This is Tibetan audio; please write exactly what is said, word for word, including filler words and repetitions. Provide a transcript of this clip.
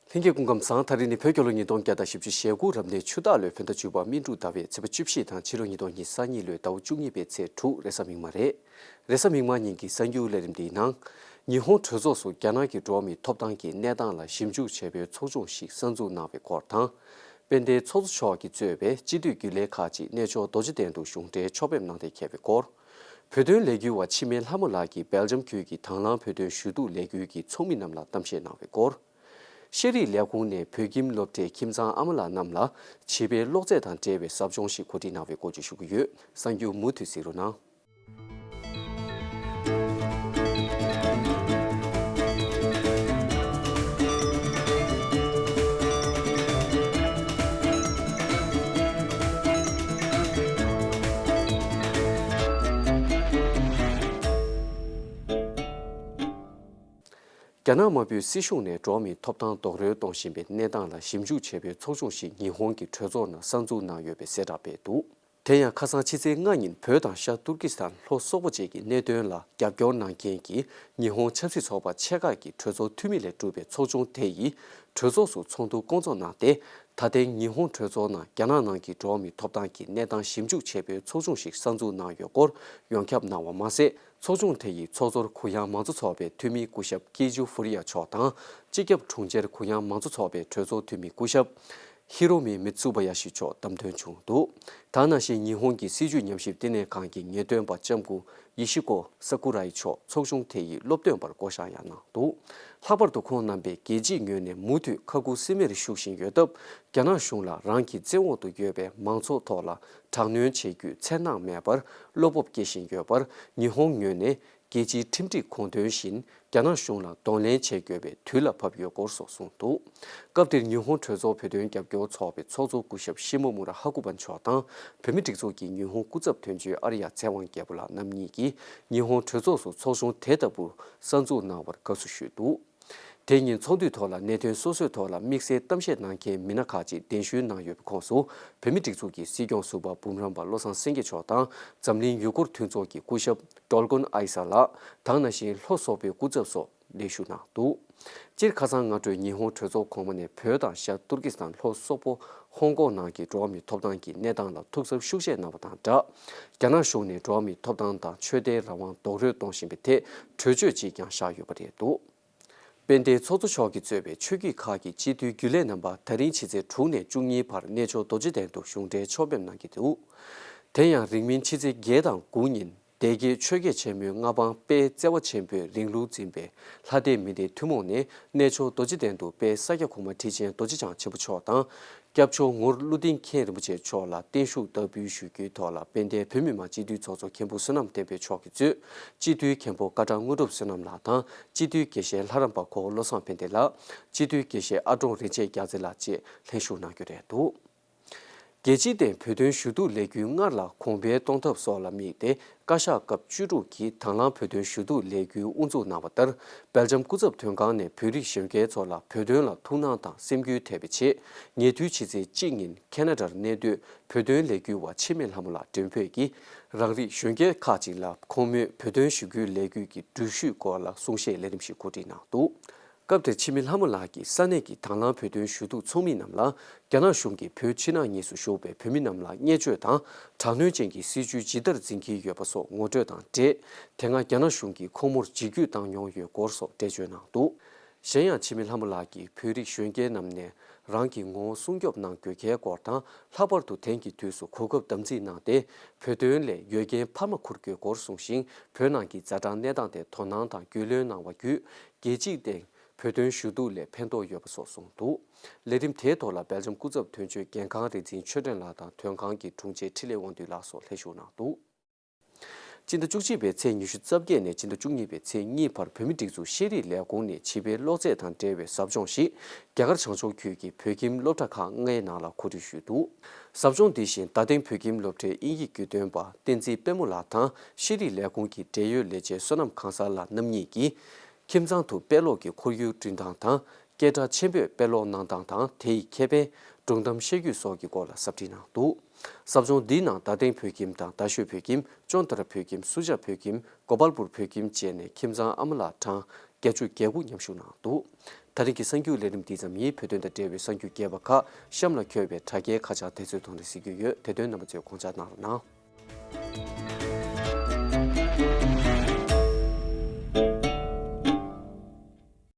ལྷན་རྒྱས་སྐུ་ཁམས་བཟང་། ད་རིང་ནི་བོད་རྒྱལ་ལོ་ཉིས་སྟོང་བརྒྱ་དང་བཞི་བཅུ་ཞེ་དགུ་རབ་གནས་ཆུ་སྟག་ལོའི་བོད་ཟླ་བཅུ་པ་སྨིན་དྲུག་ཟླ་བའི་ཚེས་པ་བཅུ་བཞི་དང་ཕྱི་ལོ་ཉིས་སྟོང་ཉི་ཤུ་རྩ་གཉིས་ལོའི་ཟླ་བ་བཅུ་གཉིས་པའི་ཚེས་དྲུག་རེས་གཟའ་མིག་དམར་རེད། རེས་གཟའ་མིག་དམར་ཉིན་གྱི་གསར་འགྱུར་ལས་རིམ་འདིའི་ནང་། ཉི་ཧོང་གྲོས་ཚོགས་སུ་རྒྱ་ནག་གི་འགྲོ་བ་མིའི་ཐོབ་ཐང་གི་གནས་སྟངས་ལ་ཞིབ་འཇུག་བྱེད་པའི་ཚོགས་ཆུང་ཞིག་གསར་འཛུགས་གནང་བའི་སྐོར་དང་། དཔལ་ལྡན་ཚོགས་གཙོ་མཆོག་གིས་གཙོས་པའི་སྤྱི་འཐུས་རྒྱུན་ལས་ཁག་ཅིག་གནས་མཆོག་རྡོ་རྗེ་གདན་དུ་གཞུང་འབྲེལ་ཕྱོགས་ཕེབས་གནང་གཏན་འཁེལ་བའི་སྐོར། བོད་དོན་ལས་འགུལ་བ་འཆི་མེད་ལྷ་མོ་ལགས་ཀྱིས་སྦེལ་ཇམ་ཁུལ་གྱི་དྭང་བླངས་བོད་དོན་ཞུ་གཏུག་ལས་འགུལ་གྱི་ཚོགས་མི་རྣམས་ལ་གཏམ་བཤད་གནང་བའི་སྐོར། ཤེས་རིག་ལས་ཁུངས་ནས་བོད་ཁྱིམ་སློབ་གྲྭའི་ཁྱིམ་ཚང་ཨ་མ་ལགས་རྣམས་ལ་བྱིས་པའི་གློག་རྫས་དང་འབྲེལ་བའི་ཟབ་སྦྱོང་ཞིག་གོ་སྒྲིག་གནང་བའི་སྐོར་བཅས་ཞུ་གི་ཡོད། གསར་འགྱུར་མུ་མཐུད་གཟིགས་རོགས་གནང་། རྒྱ་ནག་དམར་པོའི་སྲིད་གཞུང་ནས་འགྲོ་བ་མིའི་ཐོབ་ཐང་རྡོག་རོལ་གཏོང་བཞིན་པའི་གནས་སྟངས་ལ་ཞིབ་འཇུག་བྱེད་པའི་ཚོགས་ཆུང་ཞིག་ཉི་ཧོང་གི་གྲོས་ཚོགས་ནང་གསར་འཛུགས་གནང་ཡོད་པའི་གསལ་བསྒྲགས་སྤེལ་འདུག་དེ་ཡང་ཁ་སང་ཕྱི་ཚེས་ལྔ་ཉིན་བོད་དང་ཤར་ཏུར་ཀི་སི་ཐན་ལྷོ་སོག་པོ་བཅས་ཀྱི་གནད་དོན་ལ་རྒྱབ་སྐྱོར་གནང་མཁན་གྱི་ཉི་ཧོང་ཆབ་སྲིད་ཚོགས་པ་ཆེ་ཁག་གི་གྲོས་ཚོགས་འཐུས་མི་ལས་གྲུབ་པའི་ཚོགས་ཆུང་དེ་ཡིས་གྲོས་ཚོགས་སུ་ཚོགས་འདུ་སྐོང་ཚོགས་གནང་སྟེ། ད་ཐེངས་ཉི་ཧོང་གྲོས་ཚོགས་ནང་རྒྱ་ནག་ནང་གི་འགྲོ་བ་མིའི་ཐོབ་ཐང་གི་གནས་སྟངས་ཞིབ་འཇུག་བྱེད་པའི་ཚོགས་ཆུང་ཞིག་གསར་འཛུགས་གནང་ཡོད་སྐོར་ཡོངས་ཁྱབ་གནང་བ་མ་ཟད། ཚོགས་ཆུང་དེ་ཡི་ཚོགས་གཙོར་གུ་ཡངས་མང་གཙོ་ཚོགས་པའི་འཐུས་མི་སྐུ་ཞབས་ཀི་ཇུ་ཧྥུ་རི་ཡ་མཆོག་དང་། སྤྱི་ཁྱབ་དྲུང་ཆེར་གུ་ཡངས་མང་གཙོ་ཚོགས་པའི་གྲོས་ཚོགས་འཐུས་མི་སྐུ་ཞབས་ཧི་རོ་མི་མི་ཙུ་བ་ཡ་ཤི་མཆོག་བདམས་ཐོན་བྱུང་འདུག་ད་ནང་བཞིན་ཉི་ཧོང་གི་སྲིད་བྱུས་ཉམས་ཞིབ་བསྟི་གནས་ཁང་གི་ངེས་སྟོན་པ་ལྕམ་སྐུ་ཡི་ཤི་ཀོ་ས་ཀུ་རའི་མཆོག་ཚོགས་ཆུང་དེ་ཡི་སློབ་སྟོན་པར་བསྐོ་བཞག་ཡང་གནང་འདུག་ལྷག་པར་དུ་ཁོང་རྣམ་པས་རྒྱལ་སྤྱིའི་ངོས་ནས་མུ་མཐུད་ཁ་ཁུ་སིམ་མེར་བཞུགས་བཞིན་ཡོད་སྟབས། རྒྱ་ནག་གཞུང་ལ་རང་གི་བཙན་འོག་ཏུ་ཡོད་པའི་མང་ཚོགས་ཐོག་ལ་དྲག་གནོན་བྱེད་རྒྱུའི་འཚེར་སྣང་མེད་པར་བློ་སྤོབས་སྐྱེ་བཞིན་ཡོད་པར། ཉི་ཧོང་ངོས་ནས་རྒྱལ་སྤྱིའི་ཁྲིམས་སྒྲིག་དགོངས་དོན་བཞིན། རྒྱ་ནག་གཞུང་ལ་གདོང་ལེན་བྱེད་དགོས་པའི་དུས་ལ་བབ་ཡོད་སྐོར་སོགས་གསུངས་འདུག་སྐབས་དེར་ཉི་ཧོང་གྲོས་ཚོགས་བོད་དོན་རྒྱབ་སྐྱོར་ཚོགས་པའི་ཚོགས་གཙོ་སྐུ་ཞབས་ཤི་མོ་མུ་ར་ཧ་ཀུ་པ་མཆོག་དང་། བོད་མི་སྒྲིག་འཛུགས་ཀྱི་ཉི་ཧོང་སྐུ་ཚབ་དོན་གཅོད་ཨར་ཡ་ཚེ་དབང་རྒྱལ་པོ་ལགས་རྣམ་གཉིས་ཀྱིས་ཉི་ཧོང་གྲོས་ཚོགས་སུ་ཚོགས་ཆུང་དེ་ལྟ་བུ་གསར་འཛུགས་གནང་བར་དགའ་བསུ་ཞུས་འདུག་དེ་ཉིན་ཚོགས་འདུའི་ཐོག་ལ་གནད་དོན་སོ་སོའི་ཐོག་ལ་དམིགས་བསལ་གཏམ་བཤད་གནང་མཁན་མི་སྣ་ཁག་ཅིག་གདན་ཞུ་གནང་ཡོད་པའི་ཁོངས་སུ། བོད་མི་སྒྲིག་འཛུགས་ཀྱི་སྲིད་སྐྱོང་ཟུར་པ་འབུམ་རམས་པ་བློ་བཟང་སེང་གེ་མཆོག་དང་། འཛམ་གླིང་ཡུ་གུར་མཐུན་ཚོགས་ཀྱི་སྐུ་ཞབས་ཀྲོལ་ཀོན་ཨའི་ས་ལགས་དང་། ནང་བཞིན་ལྷོ་སོག་པོའི་སྐུ་ཚབ་སོགས་གདན་ཞུ་གནང་འདུག་སྤྱིར་ཁ་སང་སྔ་དྲོའི་ཉི་ཧོང་གྲོས་ཚོགས་གོང་མ་ནས་བོད་དང་ཤར་ཏུར་ཀི་སི་ཐན་ལྷོ་སོག་པོ་ཧོང་ཀོང་ནང་གི་འགྲོ་བ་མིའི་ཐོབ་ཐང་གི་གནས་སྟངས་ལ་ཐུགས་འཚབ་ཤུགས་ཆེ་གནང་བ་དང་སྦྲགས། རྒྱ་ནག་གཞུང་ནས་འགྲོ་བ་མིའི་ཐོབ་ཐང་དང་ཆོས་དད་རང་དབང་རྡོག་རོལ་གཏོང་བཞིན་པའི་ཐད་གྲོས་ཆོད་ཅིག་ཀྱང་བཞག་ཡོད་པ་རེད་འདུག་དཔལ་ལྡན་ཚོགས་གཙོ་མཆོག་གིས་གཙོས་པའི་ཆོས་བརྒྱུད་ཁག་གི་སྤྱི་འཐུས་རྒྱུན་ལས་རྣམ་པ་ད་རིང་ཕྱི་ཚེས་དྲུག་ནས་བཅུ་གཉིས་བར་གནས་མཆོག་རྡོ་རྗེ་གདན་དུ་གཞུང་འབྲེལ་ཕྱོགས་ཕེབས་གནང་གི་འདུག་དེ་ཡང་རིང་མིན་ཕྱི་ཚེས་བརྒྱད་དང་དགུ་ཉིན་སྡེ་དགེ་ཆོས་རྒྱལ་ཆེན་མོའི་མངའ་འབངས་དཔལ་བརྩེ་བ་ཆེན་པོའི་རིང་ལུགས་འཛིན་པའི་ལྷ་སྡེ་མི་སྡེ་ཐུན་མོང་ནས་གནས་མཆོག་རྡོ་རྗེ་གདན་དུ་དཔལ་ས་སྐྱ་གོང་མ་ཁྲི་ཆེན་རྡོ་རྗེ་འཆང་ཆེན་པོ་མཆོག་དང་། སྐྱབས་མཆོག་ངོར་ཀླུ་ལྡིང་མཁན་རིན་པོ་ཆེ་མཆོག་ལ་བརྟན་བཞུགས་བསྟར་འབུལ་ཞུ་རྒྱུའི་ཐོག་ལ་དཔལ་ལྡན་བོད་མི་མང་སྤྱི་འཐུས་ཚོགས་གཙོ་མཁན་པོ་བསོད་ནམས་བསྟན་འཕེལ་མཆོག་གིས་གཙོས་སྤྱི་འཐུས་མཁན་པོ་ཀ་ཊ་དངོས་གྲུབ་བསོད་ནམས་ལགས་དང་། སྤྱི་འཐུས་དགེ་བཤེས་ལྷ་རམས་པ་གོ་བོ་བློ་བཟང་ཕན་བདེ་ལགས། སྤྱི་འཐུས་དགེ་བཤེས་ཨ་ཀྲོང་རིན་ཆེན་རྒྱ་མཚོ་ལགས་བཅས་ལྷན་ཞུགས་གནང་རྒྱུ་རེད་འདུག་རྒྱལ་སྤྱིའི་སྟེང་བོད་དོན་ཞུ་གཏུག་ལས་འགུལ་སྔར་ལ་གོང་འཕེལ་གཏོང་ཐབས་སོགས་ལ་དམིགས་ཏེ། བཀའ་ཤག་སྐབས་བཅུ་དྲུག་གིས་དང་བླངས་བོད་དོན་ཞུ་གཏུག་ལས་འགུལ་དབུ་འཛུགས་གནང་བ་ལྟར། སྦེལ་ཇམ་སྐུ་ཚབ་དོན་ཁང་ནས་བོད་རིགས་གཞོན་སྐྱེས་ཚོ་ལ་བོད་དོན་ལ་ཐུགས་སྣང་དང་སེམས་འགུལ་ཐེབས་པའི་ཆེད། ཉེ་དུས་ཕྱི་ཚེས་གཅིག་ཉིན་ཁེ་ན་ཌར་གནས་སྡོད་བོད་དོན་ལས་འགུལ་བ་འཆི་མེད་ལྷ་མོ་ལགས་མགྲོན་འབོད་ཀྱིས། རང་རིགས་གཞོན་སྐྱེས་ཁག་ཅིག་ལ་ཁོང་མོས་བོད་དོན་ཞུ་སྐུལ་ལས་འགུལ་གྱི་འགྲུལ་བཞུད་སྐོར་ལ་གསུང་བཤད་ལས་རིམ་ཞིག་གོ་སྒྲིག་གནང་འདུག་སྐབས་དེར་འཆི་མེད་ལྷ་མོ་ལགས་ཀྱིས་ས་གནས་ཀྱི་དང་བླངས་བོད་དོན་ཞུ་གཏུག་ཚོགས་མི་རྣམས་ལ། རྒྱ་ནག་གཞུང་གིས་བོད་ཕྱི་ནང་གཉིས་སུ་བཞུགས་པའི་བོད་མི་རྣམས་ལ་བརྙས་བཅོས་དང་དྲག་གནོན་ཅན་གྱི་སྲིད་བྱུས་ཇི་ལྟར་འཛིན་གྱི་ཡོད་པ་སོགས་ངོ་སྤྲོད་དང་འབྲེལ། དེ་སྔ་རྒྱ་ནག་གཞུང་གིས་ཁོང་མོར་འཇིགས་སྐུལ་བཏང་མྱོང་ཡོད་སྐོར་སོགས་འགྲེལ་བརྗོད་གནང་འདུག་གཞན་ཡང་། འཆི་མེད་ལྷ་མོ་ལགས་ཀྱིས་བོད་རིགས་གཞོན་སྐྱེས་རྣམས་ནས་རང་གི་ངོ་བོ་སྲུང་སྐྱོབ་གནང་དགོས་གལ་སྐོར་དང་། ལྷག་པར་དུ་དེང་གི་དུས་སུ་གོ་སྐབས་དམ་འཛིན་གནང་སྟེ། བོད་དོན་ལས་འོས་འགན་འཕར་མ་འཁུར་དགོས་སྐོར་གསུངས་ཤིང་། བོད་ནང་གི་ཛ་དྲག་གནས་སྟངས་ཐད་དོ་སྣང་དང་རྒྱུས་ལོན་གནང་བ་བརྒྱུད། རྒྱལ་སྤྱིའི་སྟེང་བོད་དོན་ཞུ་གཏུག་ལས་ཕན་ཐོགས་ཡོད་པ་སོགས་གསུངས་འདུག་ལས་རིམ་དེའི་ཐོག་ལ་སྦེལ་ཇམ་སྐུ་ཚབ་དོན་གཅོད་རྒན་ཁང་རིག་འཛིན་ཆོས་སྒྲོན་ལགས་དང་། དོན་ཁང་གི་དྲུང་ཆེ་འཕྲིན་ལས་དབང་འདུས་ལགས་སོགས་ལྷན་ཞུགས་གནང་འདུག་སྤྱི་ཟླ་བཅུ་གཅིག་པའི་ཚེས་ཉི་ཤུ་རྩ་བརྒྱད་ནས་སྤྱི་ཟླ་བཅུ་གཉིས་པའི་ཚེས་གཉིས་བར་བོད་མིའི་སྒྲིག་འཛུགས་ཤེས་རིག་ལས་ཁུངས་ནས་བྱིས་པའི་གློག་རྫས་དང་འབྲེལ་བའི་ཟབ་སྦྱོང་ཞིག་རྒྱ་གར་བྱང་ཕྱོགས་ཁུལ་གྱི་བོད་ཁྱིམ་སློབ་གྲྭ་ཁག་ལྔའི་ནང་ལ་གོ་སྒྲིག་ཞུས་འདུག་ཟབ་སྦྱོང་འདི་བཞིན་ད་ཐེངས་བོད་ཁྱིམ་སློབ་གྲྭའི་དབྱིན་ཡིག་བརྒྱུད་སྟོན་པ་བསྟན་འཛིན་དཔལ་མོ་ལགས་དང་། ཤེས་རིག་ལས་ཁུངས་ཀྱི་འབྲེལ་ཡོད་ལས་བྱེད་བསོད་ནམས་གང་ཟག་ལགས་རྣམ་གཉིས་ཀྱིས། ཁྱིམ་ཚང་དུ་དཔེ་ཀློག་གི་ཁོར་ཡུག་བསྐྲུན་སྟངས་དང་། སྐད་གྲགས་ཆེན་པོས་དཔེ་ཀློག་གནང་སྟངས་དང་། དེ་ཡི་ཁེ་ཕན། སྒྲུང་གཏམ་བཤད་རྒྱུད་སོགས་ཀྱི་སྐོར་ལ་ཟབ་ཁྲིད་གནང་འདུག་ཟབ་སྦྱོང་འདིའི་ནང་ད་ཐེངས་བོད་ཁྱིམ་དང་རྡ་ཤོད་བོད་ཁྱིམ། ཅོན་ཏ་ར་བོད་ཁྱིམ། སུ་ཇཱ་བོད་ཁྱིམ། གོ་པལ་པུར་བོད་ཁྱིམ་བཅས་ནས་ཁྱིམ་ཚང་ཨ་མ་ལགས་གྲངས་བརྒྱད་ཅུ་གྱ་དགུ་མཉམ་ཞུགས་གནང་འདུག་ད་རེས་ཀྱི་གསར་འགྱུར་ལས་རིམ་འདིའི་ཙམ་ཡིན། བོད་དོན་དང་འབྲེལ་བའི་གསར་འགྱུར་རྒྱས་པ་ཁག་གཤམ་ལ་འཁོད་པའི་དྲ་རྒྱའི་ཁ་བྱང་དེ་ཚོའི་ཐོག་ནས་གཟིགས་རྒྱུ་ཡོད། དེ་དོན་རྣམ་པ་ཚོས་དགོངས་འཇགས་གནང་རོགས་གནང་།